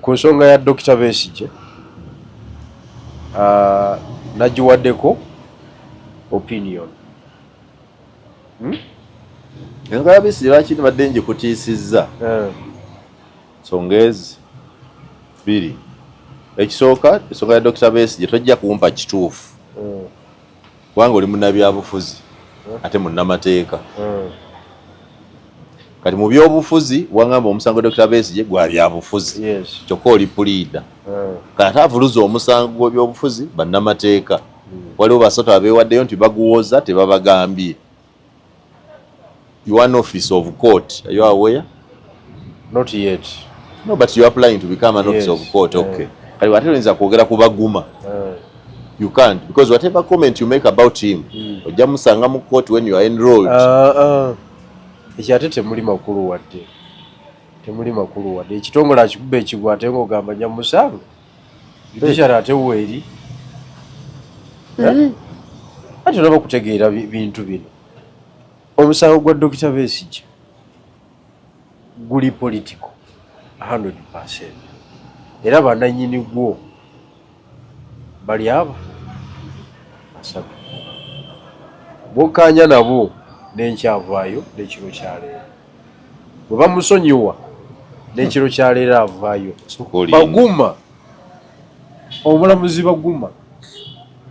Ku nsonga ya Dokita Besigye, nagiwaddeko opinion. Ensonga ya Besigye lwaki nibadde ngikutiisizza? Nsonga ezi bbiri. Ekisooka, ensonga ya Dokita Besigye tojja kumpa kituufu kubanga oli munnabyabufuzi ate munnamateeka. Kati mu byobufuzi wangamba omusango Dr. Besigye gwa byabufuzi, kyokka oli puliida. Kati ate avuluza omusango gw'ebyobufuzi bannamateeka. Waliwo basatu abeewaddeyo nti baguwoza tebabagambye. You are an office of court. Are you aware? Not yet. No, but you are applying to become an officer of court. Okay. Kati ate oyinza kwogera ku Baguma. You can't, because whatever comment you make about him, ojja musanga mu court when you are enrolled. Ekyo ate temuli makulu wadde. Temuli makulu wadde. Ekitongole akikuba ekigwa ate ng'ogamba nja musanga. Judiciary ate weeri. Ate olaba kutegeera bintu bino. Omusango gwa Dokita Besigye guli political 100%. Era bannannyini gwo bali aba basatu. Bw'okkaanya nabo n'enkyavaayo n'ekiro kya leero. Bwe bamusonyiwa n'ekiro kya leero avaayo. Baguma, omulamuzi Baguma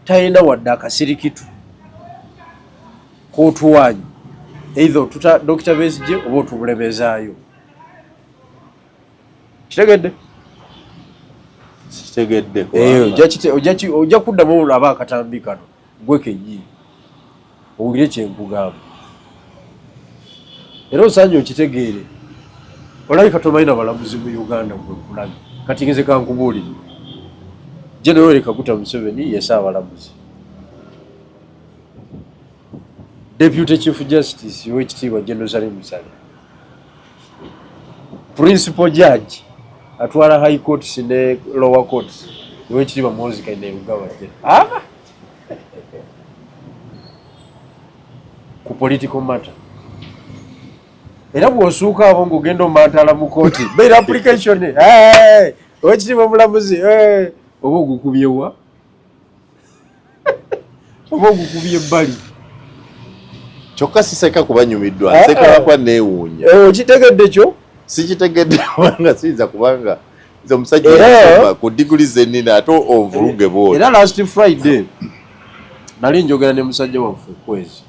talina wadde akasirikitu k'otuwaanyi, either otuta Dokita Besigye oba otubulemezaayo. Kitegedde? Kitegedde. Ojja kuddamu olabe akatambi kano gwe kennyini owulire kye nkugamba, era osaanye okitegeere. Olabika tomanyi na balamuzi mu Uganda gwe nkulabye. Kati nze kankubuulire, General Yoweri Kaguta Museveni ye ssaabalamuzi, Deputy Chief Justice ow'ekitiibwa General Salim Saleh, Principal Judge atwala High Courts ne Lower Courts ow'ekitiibwa Muhoozi Kainerugaba. Aba ku political matter, era bw'osuuka abo ng'ogenda omantala mu kooti bail application, ow'ekitiibwa omulamuzi, oba ogukubye wa, oba ogukubye ebbali. Kyokka siseka kubanyumiddwa, nseka lwakuba neewuunya. Okitegedde kyo? Sikitegedde kubanga siyinza, kubanga nze omusajja yasoma ku diguli zennina ate onvuluge bw'oti. Era last Friday nali njogera ne musajja waffe Kwezi,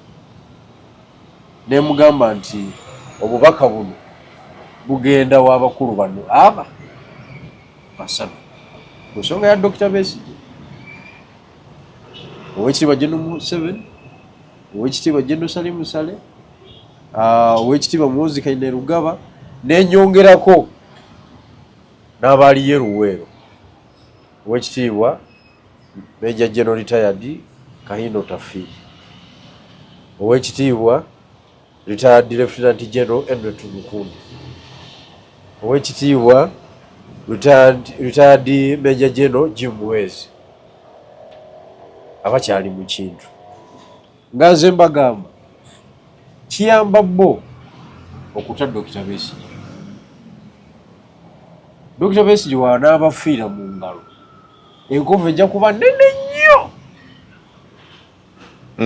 ne mugamba nti obubaka buno bugenda w'abakulu bano aba basatu ku nsonga ya Dokita Besigye, ow'ekitiibwa General Museveni, ow'ekitiibwa General Salim Saleh, ow'ekitiibwa Muhoozi Kainerugaba, n'enyongerako n'abaaliyo e Luweero, ow'ekitiibwa Major General Retired Kahinda Otafiire, ow'ekitiibwa Retired Lieutenant General Henry Tumukunde, ow'ekitiibwa Retired Major General Jim Muhwezi, abakyali mu kintu. Nga nze mbagamba kiyamba bo okuta Dokita Besigye. Dokita Besigye w'anaabafiira mu ngalo, enkovu ejja kuba nnene nnyo.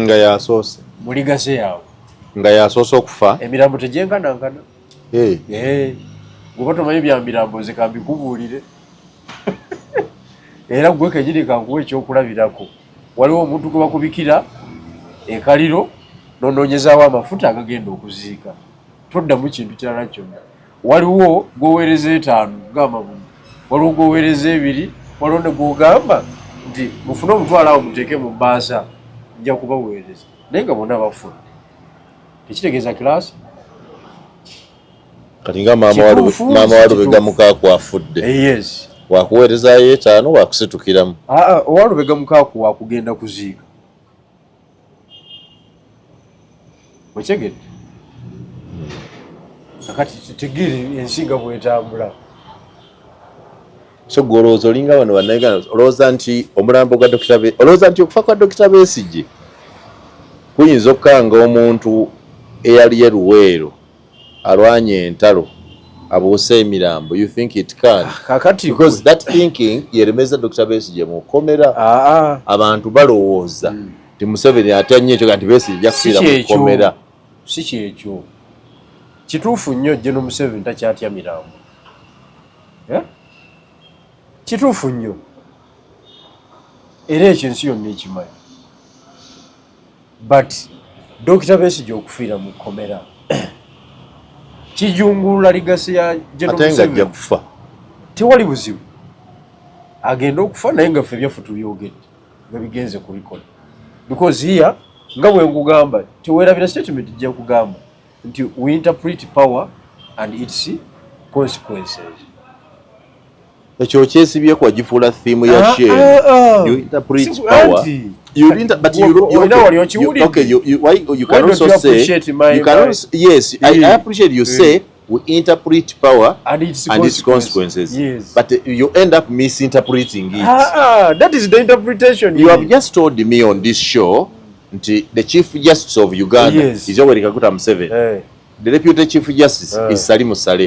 Nga yasoose. Muligase yaabwe. Nga yasoose okufa. Emirambo tegyenkanankana. Gwe tomanyi bya mirambo, nze kambikubuulire. Era gwe kenyini kankuwa ekyokulabirako. Waliwo omuntu gwe bakubikira ekaliro n'onoonyezaawo amafuta agagenda okuziika, toddamu kintu kirala kyonna. Waliwo gw'oweereza 5 gamba buno, waliwo gw'oweereza 2, waliwo ne gw'ogamba nti mufune omutwalo awo muteeke mu bbaasa nja kubaweereza, naye nga bonna bafudde. Tekitegeeza kilaasi. Kati nga maama wa Lubega Mukaaku afudde. Yes. Wakuweerezaayo 5 wakusitukiramu. Owa Lubega Mukaaku wakugenda kuziika. Okitegedde? Kakati tegeere ensi nga bwetambula. So gwe olowooza olinga bano bannayuganda, olowooza nti omulambo gwa Dokita Be, olowooza nti okufa kwa Dokita Besigye kuyinza okukanga omuntu eyali e Luweero alwanye entalo Abuuse emirambo. You think it can? Kakati Because that thinking yeremeza Dr. Besigye mu kkomera. Aa. Abantu balowooza nti Museveni atya nnyo ekyo, nti Besigye ajja Si kufiira mu kyekyo. kkomera. Si kyekyo. Kituufu nnyo, General Museveni takyatya mirambo. Eh? Kituufu nnyo, era ekyo ensi yonna ekimanyi, but Dr. Besigye okufiira mu kkomera kijungulula legacy ya General Ate nga ajja Museveni. kufa. Tewali buzibu, agenda okufa, naye nga ffe ebyaffe tubyogedde nga bigenze ku record, because here nga bwe nkugamba, teweerabira statement gye nkugamba nti we interpret power and its consequences. Ekyo kyesibye wagifuula theme ya Ah, shame. ah, ah. You interpret power. Anti, You but you olina okay, wali you, okiwulidde. okay, you, why, you Why can don't also you say appreciate my you can also, yes, I appreciate you say we interpret power and its and its consequences. Yes. But you end up misinterpreting it. Ah, ah, that is the interpretation. You have just told me on this show nti the Chief Justice of Uganda is Yoweri Kaguta Museveni. The Deputy Chief Justice is Salim Saleh.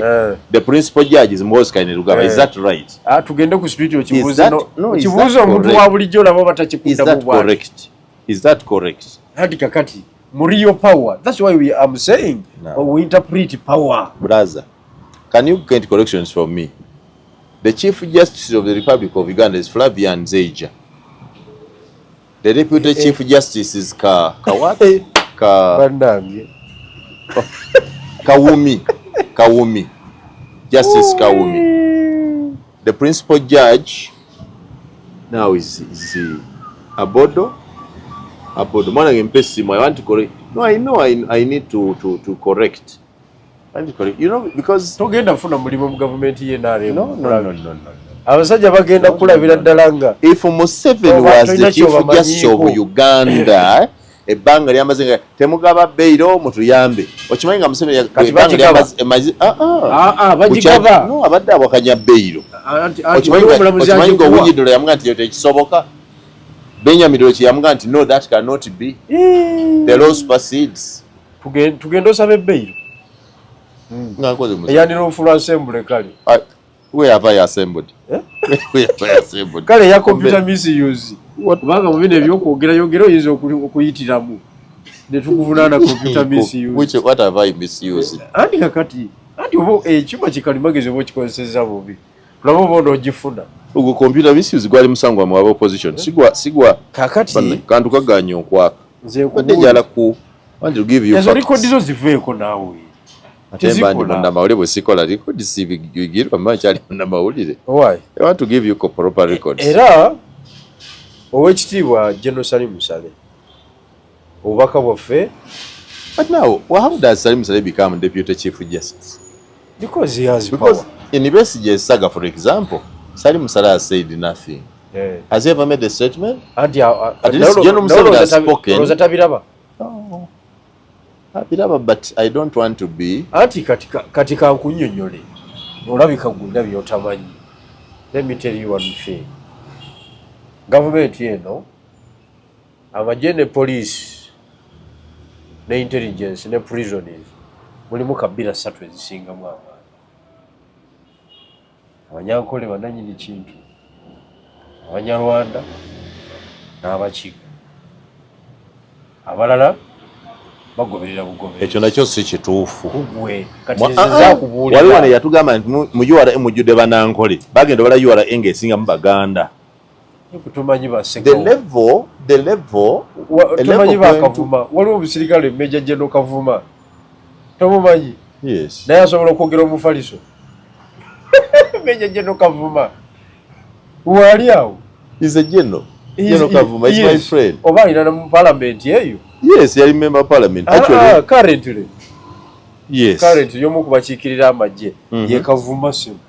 The Principal Judge is Muhoozi Kainerugaba. Is that right? Ah, tugende ku street okibuuze. No, is Okibuuze that omuntu correct? wa bulijjo, olaba Is batakikuddamu that bw'ati. correct? Is that correct? Anti kakati mu real power, that's why we am saying No. we interpret power. Brother, can you get corrections from me? The Chief Justice of the Republic of Uganda is Flavia Nzeija. The Deputy Chief Justice is Ka what? Ka Bannange. Kawumi. Kawumi. Justice Kawumi. The Principal Judge now is Abodo. Abodo. Mwana mpe simu. I want to correct. No, I know I need to correct. I need to correct. Because Togenda funa mulimu mu gavumenti y'NRM. No. Abasajja bagenda kulabira ddala nga If Museveni Oba was the tolina Chief Justice of kyobamanyiiko. Uganda, ebbanga lyamaze nga temugaba bail, mutuyambe. Okimanyi nga Museveni Kati ebbanga bagigaba. lyamaze ah, ah. Ah, ah, bagigaba. No, abadde awakanya bail. Anti Okimanyi waliwo omulamuzi okimanyi nga agikuwa. Owiny-Dollo yamuga nti tekisoboka. Benjamin Dollo yamuga nti no, that cannot be. The law supersedes. Tugende osaba ebail. Nga nkoze muze. Eya unlawful assembly, kale. Where have I assembled? Eh? Where have I assembled? Kale eya computer misuse, kubanga mu bino ebyokwogera yogera oyinza okuyitiramu ne tukuvunaana computer misuse. What have I misused? Anti kakati anti oba ekyuma kikalimagezi oba okikozesezza bubi, tulabe oba onoogifuna. Ogwo computer misuse gwali musango wa opposition. Sigwa Kakati kantu kaganye okwaka. Nze Badde njala ku want to give you ezo facts. record zo ziveeko naawe. Ate mba ndi Tezikola. munnamawulire, bwe sikola record sibigirwa, mba nkyali munnamawulire. Why? I want to give you proper records. Era Oweekitiibwa General Salim Saleh, obubaka bwaffe. But now, well, how does Salim Saleh become Deputy Chief Justice? Because he has Because power. in Besigye's saga, for example, Salim Saleh has said nothing. Has he ever made a statement? Anti At least General Museveni has spoken. Olowooza tabiraba? Oh. Abiraba, but I don't want to be. Anti kati kankunnyonnyole, olabika gwina by'otamanyi. Let me tell you one thing: gavumenti eno, amagye ne poliisi ne intelligence ne prisons, mulimu kabira ssatu ezisingamu amaanyi: Abanyankole bananyini kintu, Abanyarwanda n'Abakiga. Abalala bagoberera bugoberezi. Ekyo nakyo si kituufu. Kugwe kati nze Ah, ah. nzakubuulira. Waliwo wano yatugamba nti mu URA mujjudde banankole, bagenda obala URA ng'esingamu Baganda. Tumanyi The baseko level the level a tumanyi level bakavuma. Waliwo omusirikale Major General Kavuma, tomumanyi? Yes. Naye asobola okwogera omufaliso. Major General Kavuma waali awo. Is a general. General Kavuma is my friend. Oba alina ne mu palamenti eyo. Yes, yali member of parliament. Ah, Actually, ah, currently yes. Currently y'omu ku bakiikirira amagye ye Kavuma simu.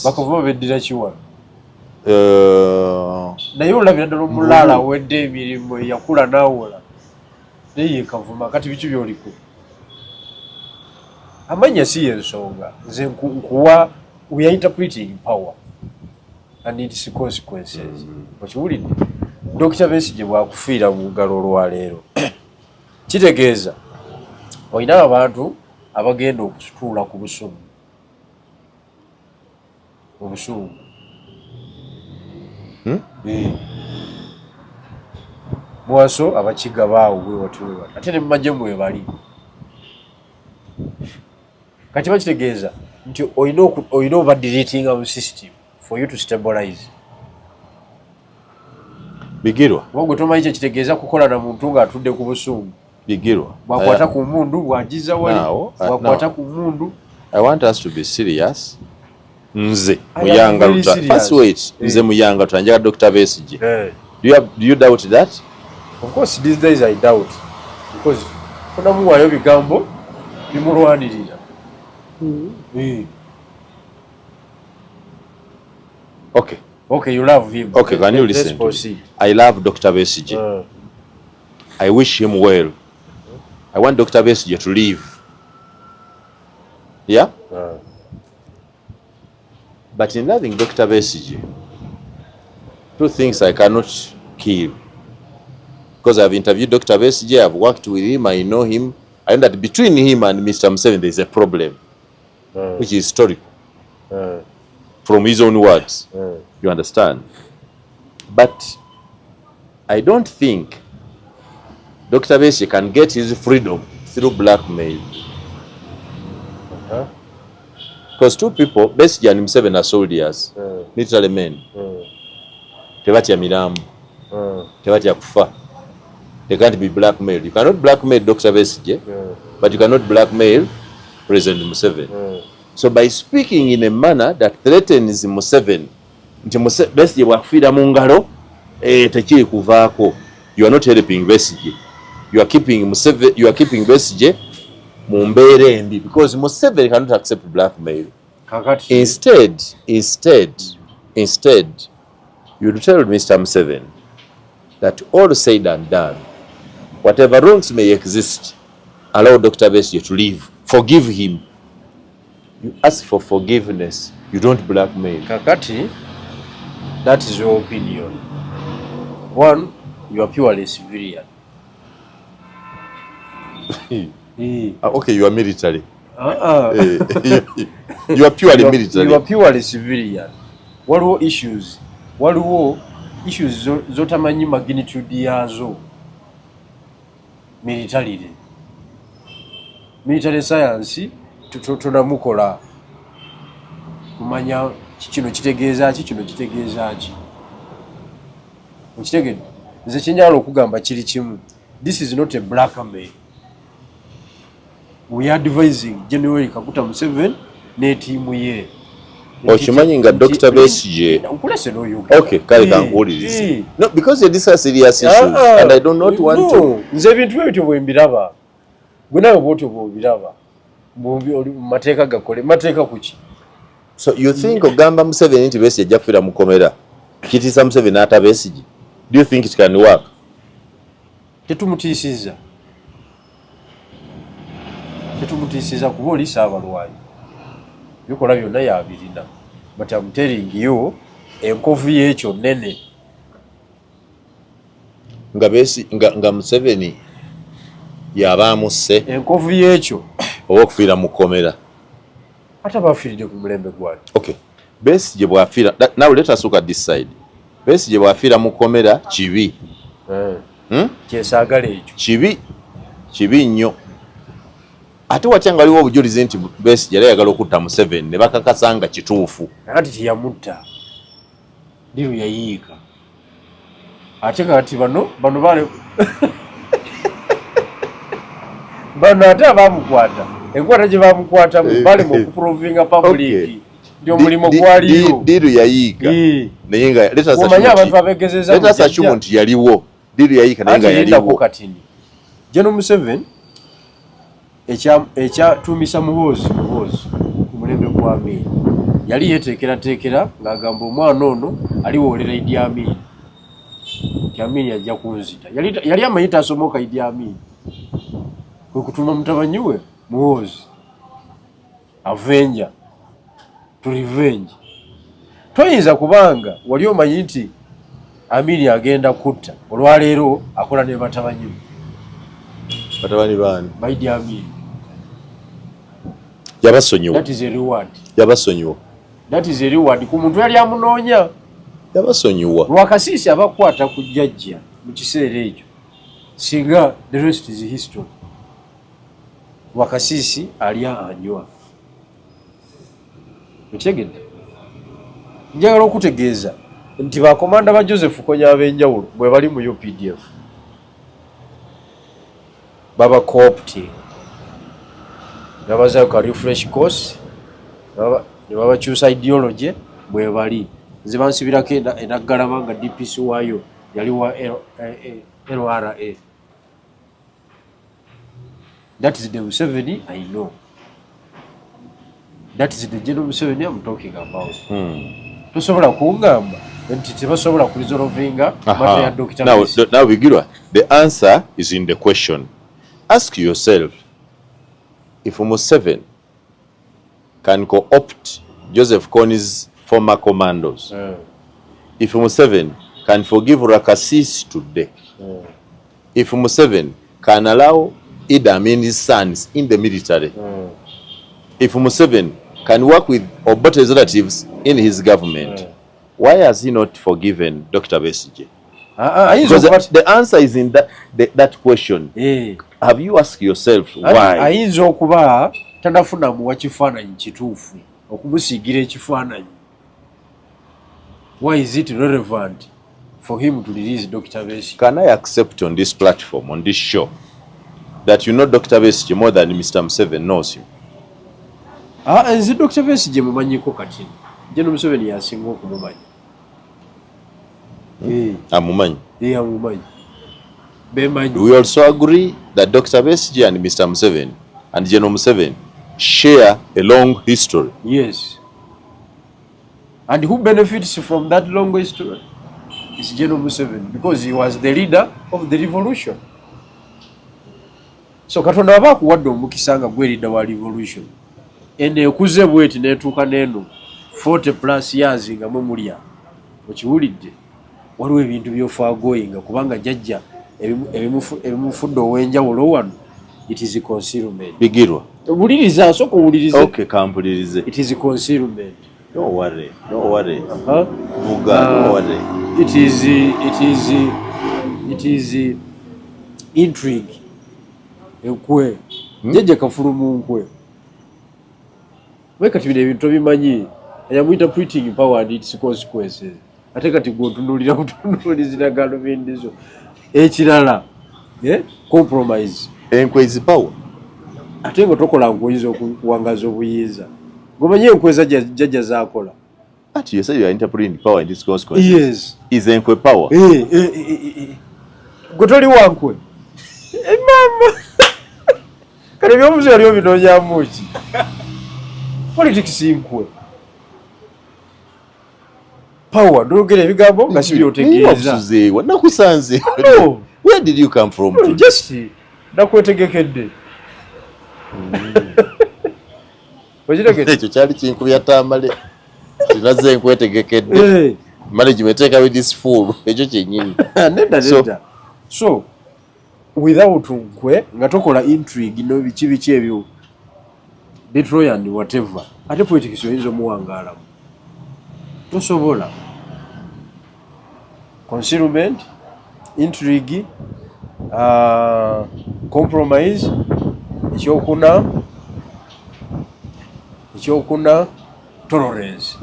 Bakavuma beddira kiwano. Naye olabira ddala omulaala awedde emirimu, eyakula n'awola, naye ye Kavuma. Kati biki byoliko? Amannya si yensonga. Nze nkuwa we are interpreting power and its consequences. Okiwulidde? Dr. Besigye bwakufiira mu ngalo olwaleero, kitegeeza olina abantu abagenda okutuula ku busomi. Obusungu. Hmm? Eh. Muwaso abakiga baawo bwewati wewati ate ne mumagye mwebali. Kati bakitegeeza nti olina oba deletinga mu system for you to stabilize. Bigirwa. Kuba gwe tomanyi kyekitegeeza kukola na muntu ng'atudde ku busungu. Bigirwa. Bwakwata ku mundu bwagiza wali, bwakwata ku mundu. I want us to be serious. Nze Muyanga Luta. First wait, nze Muyanga Luta njagala Dr. Besigye. Do you doubt that? Of course these days I doubt because tonamuwaayo bigambo bimulwanirira. Okay. Okay, you love him. Okay, can you listen to me? I love Dr. Besigye. I wish him well. I want Dr. Besigye to live. Yeah? But in loving Dr. Besigye, two things I cannot kill. Because I've interviewed Dr. Besigye, I've worked with him, I know him. I know that between him and Mr. Museveni there is a problem, which is historical, from his own words. You understand? But I don't think Dr. Besigye can get his freedom through blackmail. Because two people, Besigye and Museveni, are soldiers, military men. Tebatya mirambo, tebatya kufa. They can't be blackmailed. You cannot blackmail Dr. Besigye, but you cannot blackmail President Museveni. So by speaking in a manner that threatens Museveni, nti Besigye bw'akufiira mu ngalo, tekiri kuvaako. You are not helping Besigye. You are keeping Museveni, you are keeping Besigye mu mbeera embi because Museveni cannot accept blackmail. Kakati. Instead, you tell Mr. Museveni that all said and done, whatever wrongs may exist, allow Dr. Besigye to live. Forgive him. You ask for forgiveness. You don't blackmail. Kakati, that is your opinion. One, you are purely civilian. Okay, you are military. You are purely military. You are purely civilian. Waliwo issues. Waliwo issues zotamanyi magnitude yazo. Militarily. Military science tonamukola kumanya kino kitegeeza ki, kino kitegeeza ki. Okitegedde? Nze kyenjagala okugamba kiri kimu. This is not a blackmail. We are advising General Kaguta Museveni ne ttiimu ye. Okimanyi nga Dr. Besigye. Nkulese n'oyogera. Okay, kale kankuwulirize. No, because these are serious issues and I do not want to. Nze ebintu bwe bityo bwe mbiraba. Gwe nawe bw'otyo bw'obiraba. Mu mateeka gakole, mateeka ku ki? So you think ogamba Museveni nti Besigye ajja kufiira mu kkomera, kitiisa Museveni n'atta Besigye? Do you think it can work? Tetumutiisizza. Tetumutiisizza kuba oli ssaabalwanyi. Bikola byonna yabirina. But I'm telling you, enkovu y'ekyo nnene. Nga Museveni yaba amusse. Enkovu y'ekyo. Oba okufiira mu kkomera. Ate bafiiridde ku mulembe gwange. Okay. Besigye bw'afiira, now let us look at this side. Besigye bw'afiira mu kkomera kibi. Kyesaagala ekyo. Kibi. Kibi nnyo. Ate watya nga waliwo obujulizi nti Besigye yali ayagala okutta Museveni ne bakakasa nga kituufu. Anti teyamutta. Diru yayiika. Ate kati bano bano bano ate abamukwata. Enkwata gye bamukwatamu bali mu kuprovinga public. Nti omulimu gwaliyo. Diru yayiika. Naye nga let us Omanyi abantu abegezeza let us assume nti yaliwo. Diru yayiika naye nga yaliwo. Katini. General Museveni ekyatuumisa Muhoozi ku mulembe gwa Amin. Yali yeeteekerateekera ng'agamba omwana ono aliwoolera Idi Amin. Nti Amin ajja kunzita. Yali amanyi tasomoka Idi Amin. Kwe kutuma mutabani we Muhoozi avenger to revenge. Toyinza kubanga wali omanyi nti Amin agenda kutta olwaleero akola ne batabani be. Batabani baani? Ba Idi Amin. Yabasonyiwa. That is a reward. Yabasonyiwa. That is a reward ku muntu yali amunoonya. Yabasonyiwa. Lwakasiisi abakwata ku jjajja mu kiseera ekyo, singa the rest is history. Lwakasiisi alya anywa. Okitegedde? Njagala okutegeeza nti bakomanda ba Joseph Kony ab'enjawulo bwe bali mu UPDF baba co-opting, babazayo ka refresh course, ne babakyusa ideology. Bwe bali nze bansibirako enaggalama nga DPC waayo yali wa LRA. That is the Museveni I know. That is the General Museveni I'm talking about. Tosobola kungamba nti tebasobola kuresolvinga matter ya Dr. Now, now Bigirwa, the answer is in the question. Ask yourself if Museveni can co-opt Joseph Kony's former commandos. If Museveni can forgive Rwakasisi today. If Museveni can allow Idi Amin's sons in the military. If Museveni can work with Obote's relatives in his government, why has he not forgiven Dr. Besigye? Ayinza Because the answer is in that question. Have you asked yourself why? Ayinza okuba tanafuna muwa kifaananyi kituufu okumusiigira ekifaananyi. Why is it relevant for him to release Dr. Besigye? Can I accept on this platform, on this show, that you know Dr. Besigye more than Mr. Museveni knows him? Ah, nze Dr. Besigye mumanyiko kati. General Museveni yasinga okumumanya. Amumanyi. Amumanyi. Bemanyi. Do we also agree that Dr. Besigye and Mr. Museveni and General Museveni share a long history? Yes. And who benefits from that long history? It's General Museveni, because he was the leader of the revolution. So Katonda aba akuwadde omukisa nga gwe leader wa revolution. Eno ekuze bweti n'etuuka n'eno 40 plus years nga mwe mulya. Okiwulidde? Waliwo ebintu by'ofaagoyinga kubanga jjajja ebimufudde ow'enjawulo wano, it is concealment. Bigirwa. Wuliriza, sooka owulirize. Okay, kampulirize. It is concealment. No worry, no worry. Huh? Vuga, no worry. It is intrigue. Enkwe. Jjajja kafulu mu nkwe. Naye kati bino ebintu tobimanyi. I am interpreting power and its consequences. Ate kati gwe otunuulira butunuulizi na galubindi zo. Ekirala, compromise. Enkwe is power. Ate nga tokola nkwe oyinza okuwangaza obuyinza. Gomanye enkwe za jjajja zaakola. But you say you are interpreting power and its consequences. Yes. Is enkwe power? Eh. Gwe toli wankwe. Mama. Kale ebyobufuzi wali obinoonyaamu ki? Politics nkwe. Power, ndologera ebigambo nga si byotegeeza. Wakusuzeewa, nakusanze. No. Where did you come from? No, just nakwetegekedde. Okitegedde? Ekyo kyali kinkubya tamale. Tinaze nkwetegekedde. Management take away this fool. Ekyo kyennyini. Nedda nedda. So without nkwe nga tokola intrigue no biki biki ebyo betrayal and whatever, ate politics oyinza omuwangaalamu? Tosobola. Concealment, intrigue, compromise. Ekyokuna tolerance.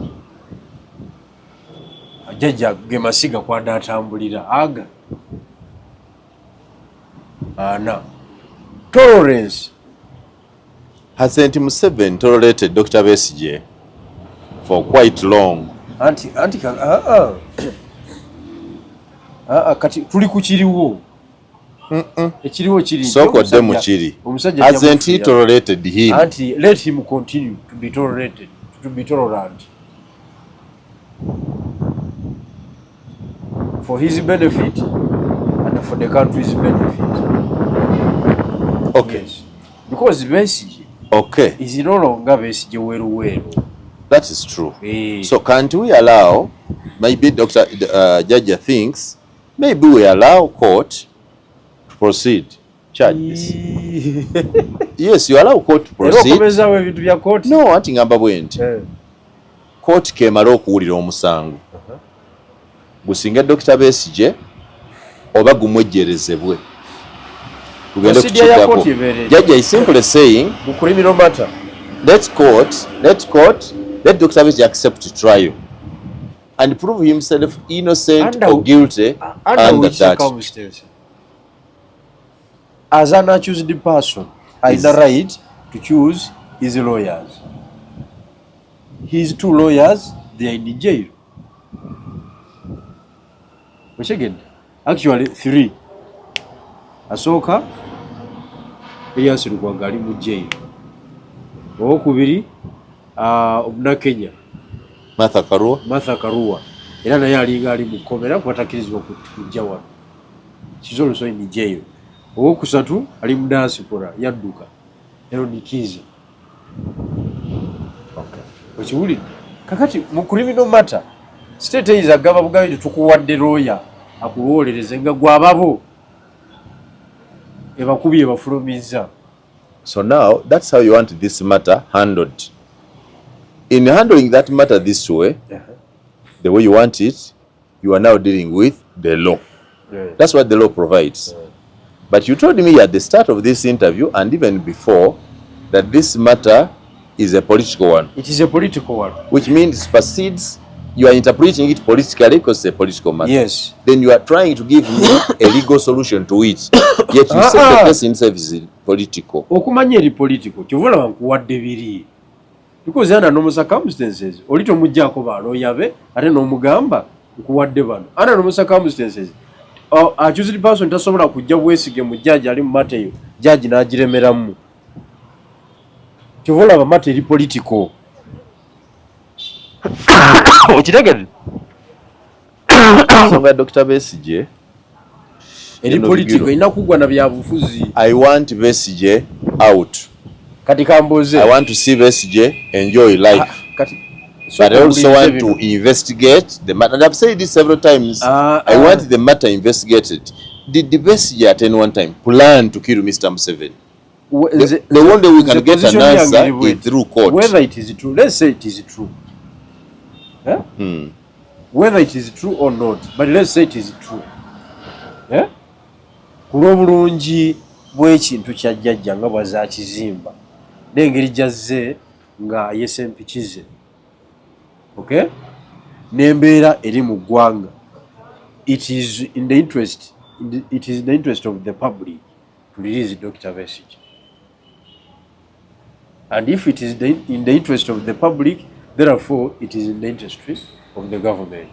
Jjajja ge masiga kwadde atambulira aga ana tolerance. Hasn't Museveni tolerated Dr. Besigye for quite long? Anti ah, ah. Ah, kati tuli ku kiriwo. Ekiriwo kiri nti Sooka odde mu kiri. Omusajja Hasn't he ajja tolerated him? Anti let him continue to be tolerated, to be tolerant for his benefit and for the country's benefit. Yes. Because Besigye is no longer Besigye weruweru. That is true. Eh. So can't we allow, maybe Dr. Jaja thinks, maybe we allow court to proceed, charge this. Yes, you allow court to Era proceed. okomezaawo ebintu bya kooti. No, anti ngamba bwe nti. Kooti kemale okuwulira omusango gusinge Dr. Besigye oba gumwejjerezebwe, tugende Procedure ya kukiddako. kooti ebeera etya? Jajja is simply saying Mu criminal matter. let court let Dr. Besigye accept trial and prove himself innocent or guilty Under under which that. circumstances? As an accused person, has the right to choose his lawyers. His two lawyers, they are in jail. Okitegedde? Actually, three. Asooka, Erias Lukwago ali mu jail. Owokubiri, Omunakenya Martha Karua. Martha Karua, era naye alinga ali mu kkomera kuba takkirizibwa kujja wano. She's also in jail. Owokusatu ali mu diaspora, yadduka, Eron Kiiza. Okiwulidde? Kakati mu criminal matter, state eyinza kugamba bugabi nti tukuwadde lawyer akuwolereze nga gwababo ebakubye ebafulumizza. So now that's how you want this matter handled. In handling that matter this way, the way you want it, you are now dealing with the law. That's what the law provides. But you told me at the start of this interview and even before that this matter is a political one, It is a political one. Which means supersedes, you are interpreting it politically because it's a political matter. Yes. Then you are trying to give me a legal solution to it. Yet you said the case itself is political. Okumanya eri political, kyova olaba nkuwadde biri, because under normal circumstances oli tomuggyako balooya be ate n'omugamba nkuwadde bano. Under normal circumstances, accused person tasobola kujja bwesige mu jjaji ali mu matter eyo, jjaji n'agiremeramu. Kyova olaba matter eri political. Okitegedde? Ensonga ya Dr. Besigye Eri Eno political, bigiro. erina kugwa na byabufuzi. I want Besigye out. Kati kambuuze. I want to see Besigye enjoy life. Ah, kati But I also want to investigate the matter. And I've said this several times. I want the matter investigated. Did the Besigye at any one time plan to kill Mr. Museveni? The only way we can get an answer is through court. Whether it is true, let's say it is true. Eh? Whether it is true or not, but let's say it is true. Eh? Ku lw'obulungi bw'ekintu kya jjajja nga bw'azaakizimba n'engeri gy'azze nga yesempikize, okay? N'embeera eri mu ggwanga, it is in the interest of the public to release Dr. Besigye. And if it is in the interest of the public, therefore it is in the interest of the government.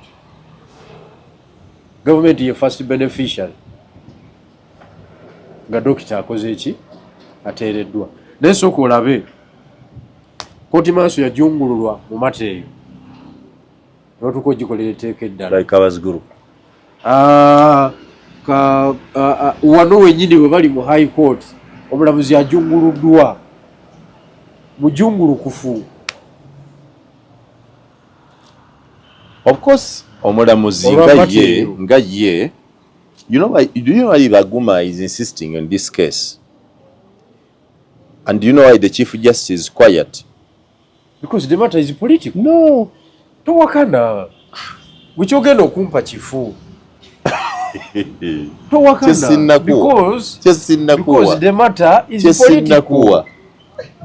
Government ye first beneficiary nga dokita akoze eki, ateereddwa. Naye sooka olabe kooti maaso yajungululwa mu matter eyo notuka ogikolera etteeka eddala. Like Kabaziguruka. Ah, wano wennyini bwe bali mu High Court, omulamuzi ajunguluddwa mujungulukufu. Of course, omulamuzi Olwa nga matter ye eyo. Nga ye, do you know why Baguma is insisting on this case? And do you know why the Chief Justice is quiet? Because the matter is political. No. Towakana, gwe kyogenda okumpa kifu. Towakana. Kyesinnakuwa. Because Kyesinnakuwa. the matter is political. Kyesinnakuwa.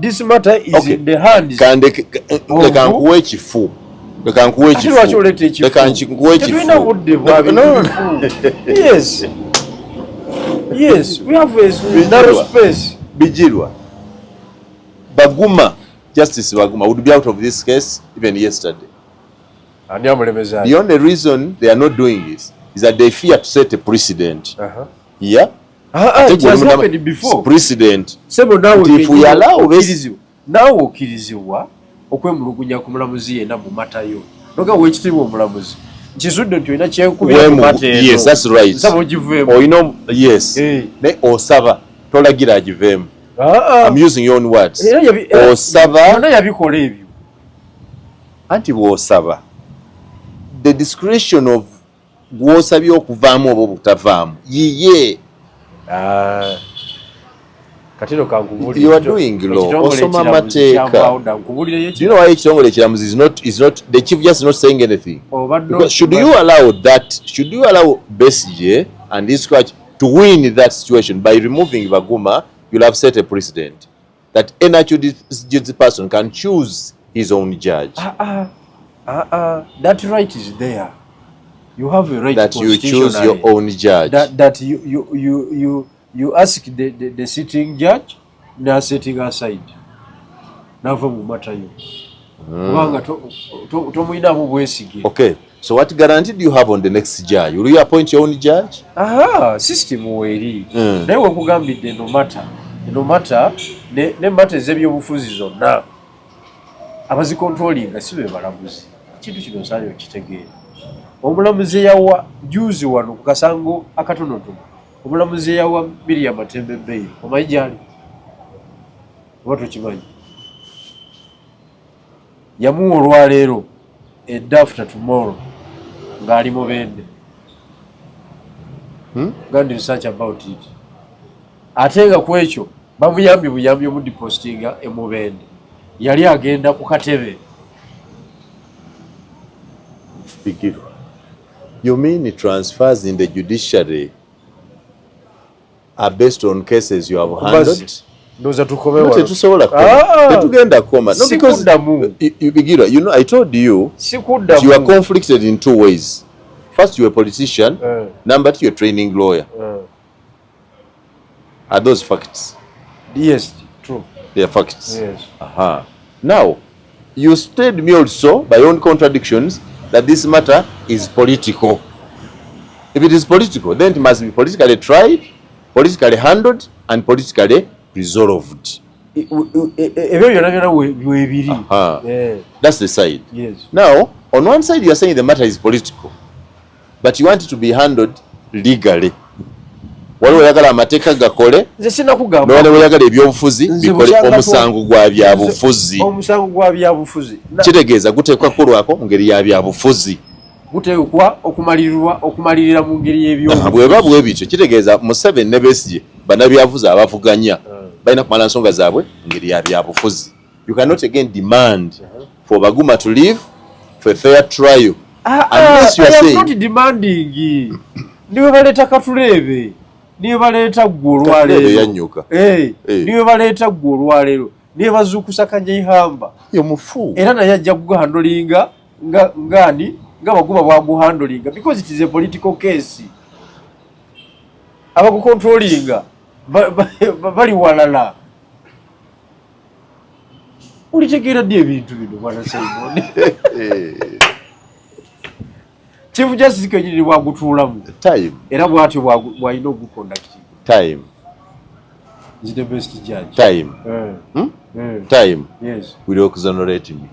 This matter is in the hands Kandeke, of- leka nkuwe ekifu. Leka nkuwe Ate lwaki ekifu. oleeta ekifu? Leka nkuwe Tetulina ekifu. budde bwa No, no. bintu bifu. Yes, we have a narrow space. Bijirwa. Baguma, Justice Baguma would be out of this case even yesterday. Ani amulemeza? The only reason they are not doing this is that they fear to set a precedent. Yeah? Ate It gwe has happened before. Precedent. Sebo, naawe Nti if we allow this- naawe okkirizibwa okwemulugunya ku mulamuzi yenna mu matter yo, noga weekitiibwa omulamuzi, nkizudde nti olina kyenkubira mu matter eno. Yes, that's right. Nsaba ogiveemu. Olina, yes. Eh. Naye osaba, tolagira agiveemu. Ah, ah. I'm using your own words. Era Osaba, byonna yabikola ebyo. Anti bw'osaba, the discretion of gw'osabye okuvaamu oba obutavaamu yiye. Ah. Kati no kankubuulire. You are doing law. Osoma amateeka. Do you know why ekitongole ekiramuzi is not the chief just not saying anything? Because should you allow that, should you allow Besigye and his coach to win that situation by removing Baguma, you'll have set a precedent that any accused person can choose his own judge. Ah, ah, ah, ah. That right is there. You have a right That you choose your constitutionally. Own judge. That you ask the sitting judge na setting aside nava mu matter yo kubanga tomuyinamu bwesige. Okay. So what guarantee do you have on the next judge? Will you appoint your own judge? Aha, system weeri. Naye wekugambidde eno matter, eno matter ne matter ez'ebyobufuzi zonna abazicontrollinga si be balamuzi. Ekintu kino osaanye okitegeera. Omulamuzi eyawa juzi wano ku kasango akatonotono, omulamuzi eyawa Miriam Matembe bail, omanyi gyali oba tokimanyi? Yamuwa olwaleero, a day after tomorrow ng'ali Mubende. Go and research about it. Ate nga ku ekyo bamuyambye buyambi omudepositinga e Mubende, yali agenda ku katebe. Bigirwa. You mean transfers in the judiciary are based on cases you have handled? Ndowooza tukome No, wano. tetusobola kukoma. Ah! Tetugenda kukoma. No, because Sikuddamu. Bigirwa, you know, I told you Sikuddamu. you are conflicted in two ways. First, you're a politician. Number two, you're a training lawyer. Are those facts? Yes, true. They are facts. Yes. Aha. Now, you stated me also, by your own contradictions, that this matter is political. If it is political, then it must be politically tried, politically handled, and politically resolved. Ebyo byonna byonna weebiri. Aha. That's the side. Now, on one side, you are saying the matter is political, but you want it to be handled legally. Waliwo oyagala amateeka gakole, Nze sinakugamba. nowaliwo oyagala ebyobufuzi Nze bikole. Omusango gwa byabufuzi. Omusango gwa byabufuzi. Kitegeeza guteekwa kukolwako mu ngeri ya byabufuzi. Guteekwa okumalirirwa okumalirira mu ngeri y'ebyobufuzi. Bweba bwe bityo, kitegeeza Museveni ne Besigye bannabyabufuzi abavuganya balina kumala nsonga zaabwe mu ngeri ya byabufuzi. You cannot again demand for Baguma to leave for a fair trial Ah, unless you ah, are I am saying not demanding. Niwe baleeta Katureebe, niwe baleeta ggwe Katureebe olwaleero. yannyuka. Eh, Eh. niwe baleeta ggwe olwaleero, niwe bazuukusa Kanyeihamba. Yo mufu. Era naye ajja kuguhandlinga nga ngani nga Baguma bwaguhandlinga because it is a political case. Abagucontrollinga bali walala. Ulitegeera ddi ebintu bino, bwana Simon? Chief Justice kenyini bwagutuulamu Time. era bw'atyo bw'alina oguconduct. Time. Is the best judge. Time. Eh. Hmm? Eh. Time Yes. will exonerate me.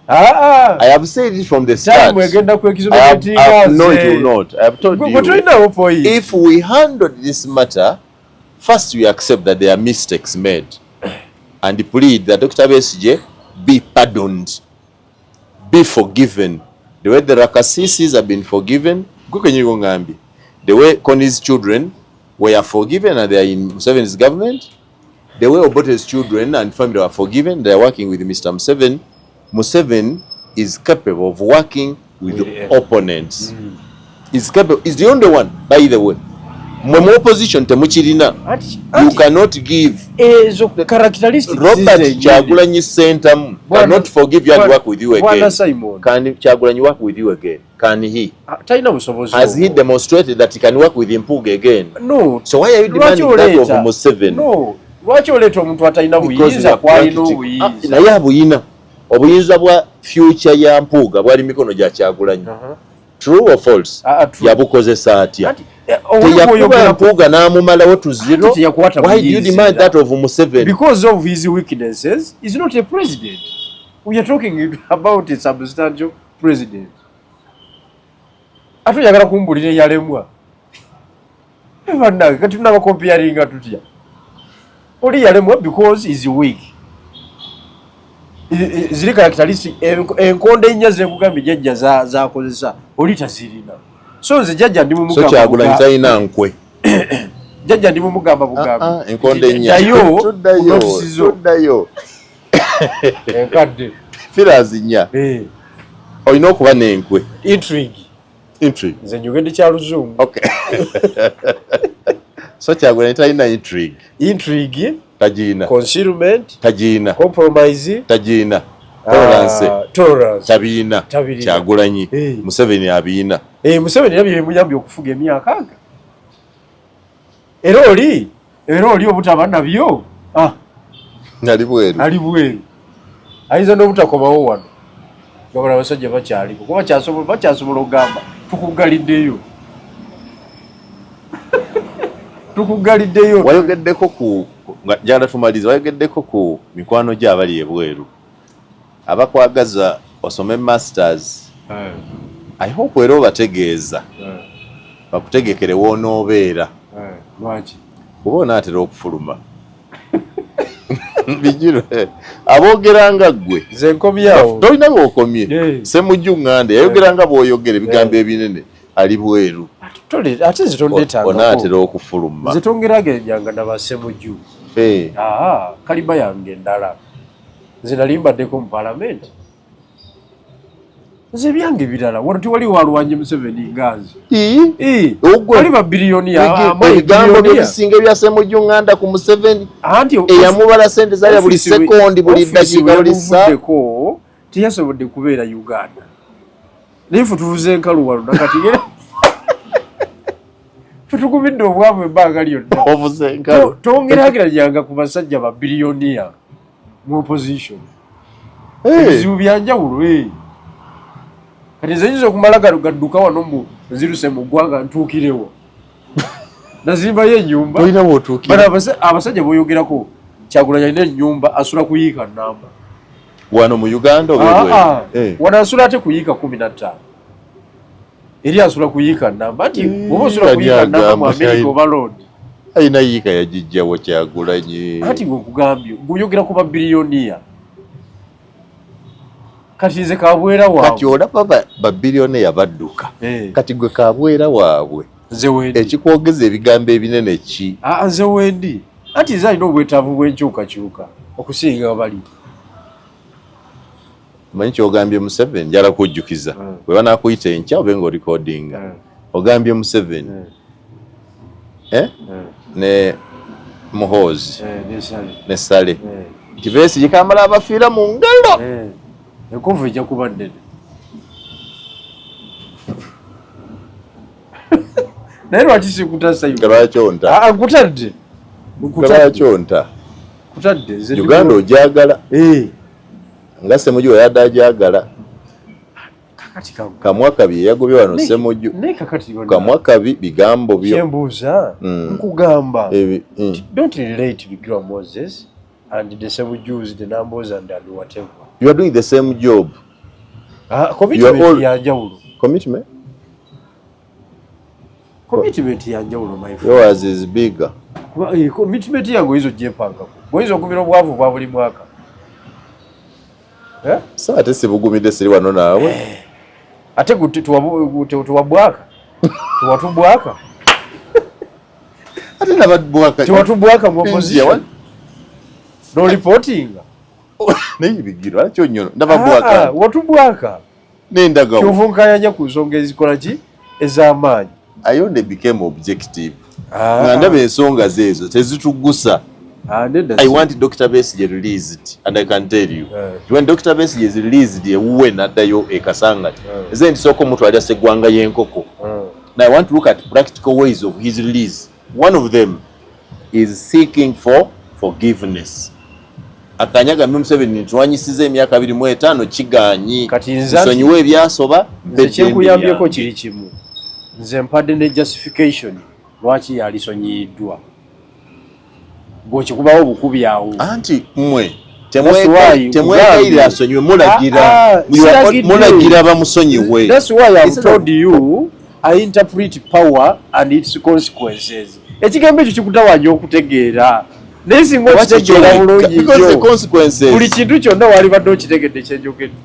Ah, I have said it from the start. time egenda I ku have, exoneratinga. no, it will not. I have told Gwe you. tolinawo point. If we handled this matter, first we accept that there are mistakes made and plead that Dr. Besigye be pardoned, be forgiven. The way the Rakasisis have been forgiven, gwe kenyini ngambye, the way Kony's children were forgiven and they are in Museveni's government, the way Obote's children and family were forgiven, they are working with Mr. Museveni. Museveni is capable of working with opponents. Is capable, is the only one, by the way. Mwe mu opposition temukirina. You cannot give Ezo characteristics Robert zennyini. Kyagulanyi Ssentamu cannot forgive you and work with you again. Bwana Simon. Can Kyagulanyi work with you again? Can he? Ah, talina busobozi Has he obwo. Demonstrated that he can work with Mpuuga again? No. So why are you Lwaki demanding that of oleeta? Museveni? No. Lwaki oleeta omuntu atalina Because buyinza we are kwalina practical. obuyinza? Ah, naye abuyina. Obuyinza bwa future ya Mpuuga bwali mikono gya Kyagulanyi. True or false? Ah, ah, true. Yabukozesa atya? Anti, owe Teyakuba bw'oyogera Mpuuga n'amumalawo to zero. Anti teyakwata Why do you buyinza. Demand that of Museveni? Because of his weaknesses, he's not a president. We are talking about a substantial president. Ate oyagala kumbulira eyalemwa? Bannange, kati tunabacomparinga tutya? Oli yalemwa because is weak. Ziri characteristic enkonde ennya zenkugambye jjajja zakozesa oli tazirina. So nze jjajja ndi So mumugamba Kyagulanyi talina nkwe. Jjajja ndi mumugamba bugambi. Ah, ah, enkondo ennya. Ddayo Tuddayo, ku notisi zo. Tuddayo. Enkadde. Pillars nnya. Eh. Olina okuba n'enkwe. Intrigue. Intrigue. Nze njogedde kya Luzungu. Okay. So Kyagulanyi talina intrigue. Intrigue. Tagiina. Concealment. Tagiina. Compromise. Tagiina. Tolerance. Tolerance. Tabiina. Tabirina. Kyagulanyi. Eh. Museveni abiina. Eh, Museveni nabyo bimuyambye okufuga emyaka aga. Era oli obutaba nabyo. Ah. Ali bweru. Ali bweru. Ayinza n'obutakomawo wano. Nga bano abasajja bakyaliko. Kuba bakyasobola okugamba tukuggaliddeyo. Tukuggaliddeyo. Wayogeddeko ku nga njagala tumalize, wayogeddeko ku mikwano gyo abali ebweru. Abakwagaza osome masters. I hope era obategeeza. Bakutegekere w'onoobeera. Lwaki? Kuba onaatera okufuluma. Bijirwe. Aboogera nga ggwe. Nze nkomyawo. Tolina bw'okomye. Ssemujju Nganda yayogera nga bw'oyogera ebigambo ebinene ali bweru. Ate nze tondeetangako. Onaatera okufuluma. Nze tongerageranyanga na ba Ssemujju. Kaliba yange endala. Nze nali mbaddeko mu paalamenti. Nze ebyange birala. Wano tewali walwanye Museveni nga nze. Wali ba biliyoniya, ebigambo bye bisinga ebya Ssemujju Nganda ku Museveni. Anti eyamubala ssente zalya buli sekondi, buli ddakiika, buli ssaawa. Teyasobodde kubeera Uganda. Naye ffe tuvuze enkalu wano nakati ffe tugumidde obwavu ebbanga lyonna. Ovuze enkalu. Tongerageranyanga ku basajja ba biliyoniya mu opposition. Ebizibu bya njawulo. Kati nze nyinza okumala gano gadduka wano mbu nziruse mu ggwanga ntuukirewo. Nazimbayo ennyumba. Tolina w'otuukira. Bano abasajja b'oyogerako, Kyagulanyi alina ennyumba asula ku yiika nnamba. Wano mu Uganda oba ebweru? Wano asula ate ku yiika 15. Eri asula ku yiika nnamba. Anti bw'oba osula ku yiika nnamba mu America oba Lord. Alina yiika yagijjawo Kyagulanyi. Anti ng'okugambye, ng'oyogera ku babiliyoniya. Kati nze kabwera waabwe. Kati olaba babiliyoneya badduka. Kati gwe kabwera waabwe. Nze wendi. Ekikwogeza ebigambo ebinene ki? Nze wendi. Anti nze alina obwetaavu bw'enkyukakyuka okusinga bali. Manyi ky'ogambye Museveni, njala kujjukiza. Bwe banaakuyita enkya obe ng'orecordinga. Ogambye Museveni. Ne Muhoozi. Ne Saleh. Nti Besigye kamala abafiira mu ngalo. Enkovu ejja kuba nnene. Naye lwaki sikutasa? Lwaki onta? Nkutadde. Lwaki onta? Nkutadde. Uganda ogyagala. Nga Ssemujju yadde agyagala. Kamwa kabi yagobye wano Ssemujju. Kamwa kabi bigambo byo. Kyembuuza nkugamba. Don't relate Bigirwa Moses and the Ssemujjus, the Nambos and whatever. You are doing the same job. Commitment ya njawulo. Commitment? Commitment ya njawulo, my friend. Yours is bigger. Commitment yange oyinza ogyepangako. Bw'oyinza okumira obwavu bwa buli mwaka. So ate sibugumidde siri wano naawe. Ate tuwabwaka. Tuwatubwaka. Ate nababwaka. Tuwatubwaka mu opposition. No reporting. Naye Bigirwa lwaki onnyono? Ndababwaka. Watubwaka. N'endagawo. Kyova onkayanya ku nsonga ezikola ki? Ez'amaanyi. I only became objective. Nga ndaba ensonga zeezo tezitugusa. I want Dr. Besigye released, and I can tell you. When Dr. Besigye is released, ewuwe n'addayo e Kasangati. Nze ndisooka omutwalira sseggwanga y'enkoko. Now I want to look at practical ways of his release. One of them is seeking for forgiveness. Akanyaga Museveni ntwanyisiza emyaka 25 kiganyi. Kati nze nsonyiwe ebyasoba. Nze kyekuyambyeko kiri kimu. Nze mpadde ne justification lwaki yalisonyiyiddwa. Bw'okikubawo obukubi awo. Anti mmwe temwegayirira asonyiwe, mulagira. Mulagira bamusonyiwe. That's why I've told you I interpret power and its consequences. Ekigambo ekyo kikutawaanya okutegeera. Naye singa okitegeera bulungi nnyo, buli kintu kyonna walibadde okitegedde kyenjogedde.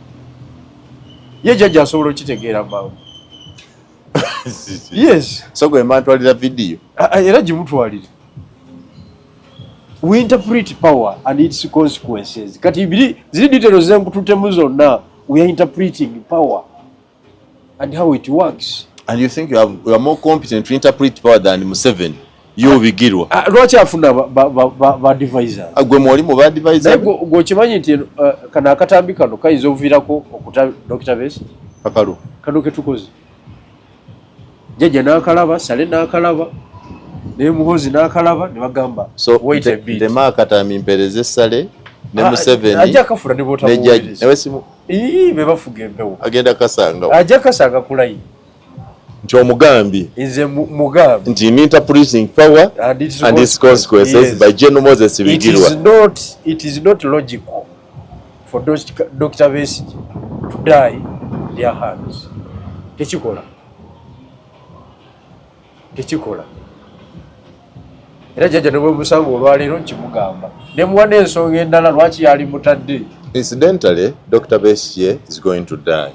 Ye jjajja asobola okitegeera mangu. Yes. So gwe mantwalira video. Era gimutwalire. We interpret power and its consequences. Kati biri ziri details zenkututemu zonna. We are interpreting power and how it works. And you think you are more competent to interpret power than Museveni? You Bigirwa. Lwaki afuna ba advisors? Gwe mwoli mu ba advisors? Naye gwe okimanyi nti kano akatambi kano kayinza okuviirako okuta Dr. Besigye? Akalu. Kano ke tukoze. Jjajja n'akalaba, Sale n'akalaba, ne Muhoozi n'akalaba, ne bagamba, so, wait a bit. Ntema akatambi mpereze Sale ne Museveni. Ajja akafuna ne bw'otamuwuliriza. Nawe simu. Ii, be bafuga empewo. Agenda kasanga. Ajja kasanga ku layini. Nti omugambi. Nze mugambi. Nti interpreting power and its consequences, yes, by General Moses Bigirwa. It is not logical for Dr. Besigye to die in their hands. Tekikola. Tekikola. Era jjajja ne bwe musanga olwaleero nkimugamba. Ne muwa n'ensonga endala lwaki yali mutadde. Incidentally, Dr. Besigye is going to die.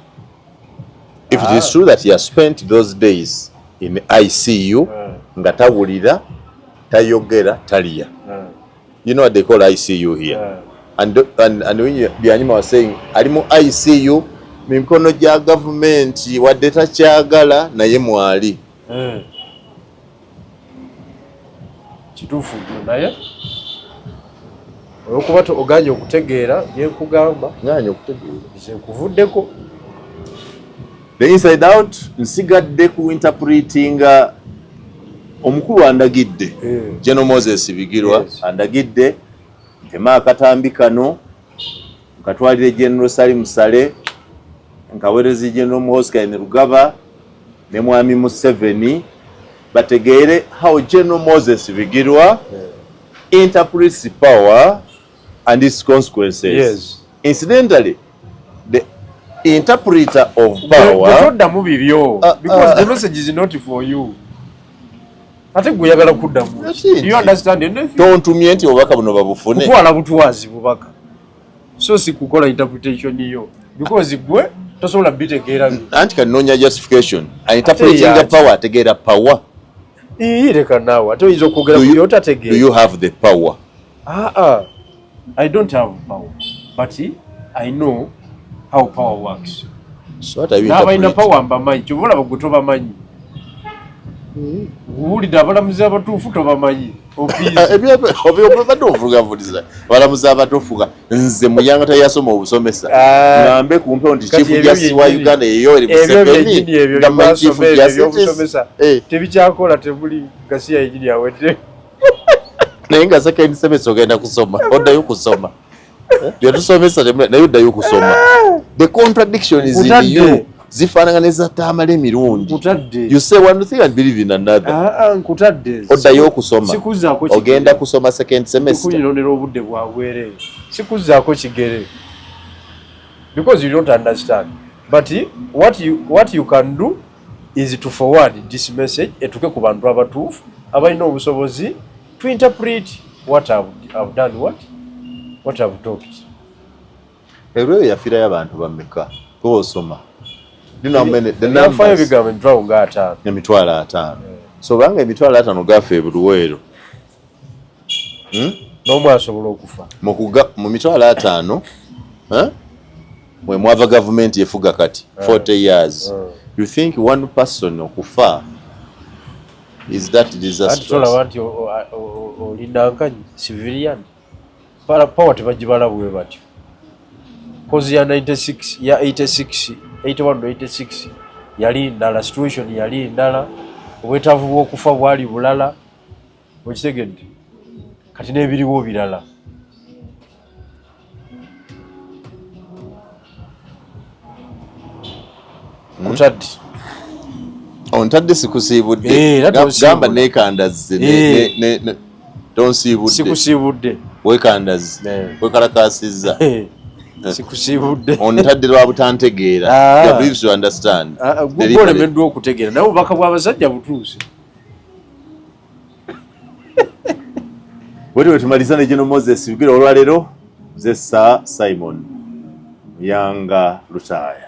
If it is true that he has spent those days in ICU, nga tawulira, tayogera, talya. You know what they call ICU here? And when Byanyima was saying, ali mu ICU, mikono gya gavumenti wadde takyagala naye mwali. Kituufu naye olw'okuba oganye okutegeera bye nkugamba. Nganye okutegeera. Nze nkuvuddeko. The inside out nsigadde ku interpretinga omukulu andagidde. General Moses Bigirwa andagidde ntema akatambi kano nkatwalire General Salim Saleh, nkaweereze General Muhoozi Kainerugaba ne Mwami Museveni bategeere how General Moses Bigirwa interprets power and its consequences. Yes. Incidentally, the interpreter of power toddamu bibyo because the message is not for you. Ate gwe oyagala kuddamu. Do you understand anything? Tontumye nti obubaka buno babufune. Kutwala butwazi bubaka. So si kukola interpretation yo because gwe tosobola bitegeera. Anti kanoonya justification. Interpreting the power ategeera power. Leka naawe ate oyinza okwogera ku by'otategeera. Do you have the power? I don't have power, but I know how power works. So what are you interpreting? Power mbamanyi, kyova olaba gwe tobamanyi. Owulidde abalamuzi abatuufu tobamanyi. Obadde ovugavuliza abalamuzi abatuufu nze Muyanga teyasoma obusomesa. Ngambe ku mpewo nti Chief Justice wa Uganda ye Yoweri Museveni. Ngamba Chief Justice tebikyakola tebuli gasiya yennyini awedde. Naye nga second semester ogenda kusoma, oddayo kusoma. Byetusomesa naye oddayo kusoma. The contradiction is in you. Zifaanana ne za Tamale emirundi. You say one thing and believe in another. Nkutadde. Oddayo okusoma. Sikuzzaako kigere. Ogenda kusoma second semester. Kunyononera obudde bwa bwereere. Sikuzzaako kigere. Because you don't understand. But what you can do is to forward this message etuke ku bantu abatuufu abalina obusobozi to interpret what I've done, what I've talked. Ebyo yafiirayo abantu bameka osoma. You know many the numbers. Ebigamba emitwalo nga ataano. Emitwalo ataano. So banga emitwalo ataano gafa eburuweero. N'omu asobola okufa. Mu mitwalo ataano, mwe mwava gavumenti efuga kati 40 years. You think one person okufa is that disastrous? Tolaba nti olinda civilian. Power tebagibala bwe batyo. Kozi ya 96, ya 86, 81 86 yali ndala, situation yali ndala, obwetaavu bw'okufa bwali bulala, okitegedde? Kati n'ebiriwo birala. Nkutadde. Ontadde sikusiibudde. Gamba neekandazze. Tonsiibudde. Sikusiibudde. Weekandazze. Weekalakaasizza. Sikusiibudde. Ontadde lwa butantegeera. You believe to understand. Gwe olemeddwa okutegeera naye obubaka bw'abasajja butuuse. Bwe tumaliza ne General Moses Bigirwa olwaleero, nze Sir Simon Muyanga Lutaaya.